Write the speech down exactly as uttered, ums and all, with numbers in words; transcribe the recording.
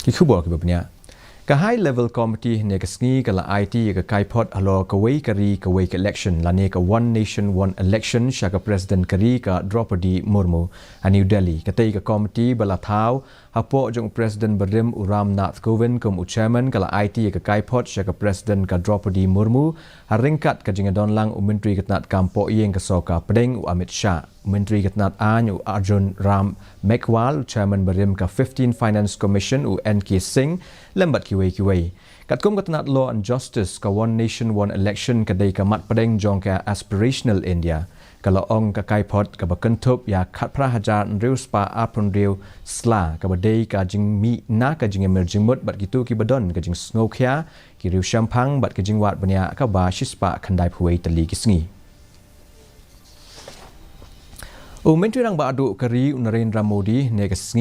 Ki khubor kiba bniah. Ka High Level Committee hynne ka sngi ka la aiti ïa ka kaiphod halor kawei ka ri kawei ka election lane ka One Nation One Election sha ka President ka ri ka Droupadi Murmu ha New Delhi. Katei ka committee ba la thaw hapoh jong u President barim u Ram Nath Kovind kum u Chairman ka la aiti ïa ka kaiphod sha ka President ka Droupadi Murmu ha ryngkat ka jingïadonlang u Myntri ka tnad kam pohiing ka sorkar pdeng u Amit Shah, u Myntri ka tnad aiñ u Arjun Ram Meghwal, u Chairman barim ka fifteenth Finance Commission u N K Singh lem bad kiwei kiwei. Katkum ka tnad Law and Justice, ka One Nation One Election ka dei ka mat pdeng jong ka Aspirational India. Ka la ong ka kaiphod kaba kynthup ïa khatphra hajar hynriew spah arphew hynriew sla kaba dei ka jingmih na ka jingïamir jingmut bad kito kiba don ka jingsngewkhia, ki riew shemphang bad ka jingwad bniah kaba shispah khyndaiphew wei tylli ki sngi. U Myntri Rangbah Duh ka ri u Narendra Modi hynne ka sngi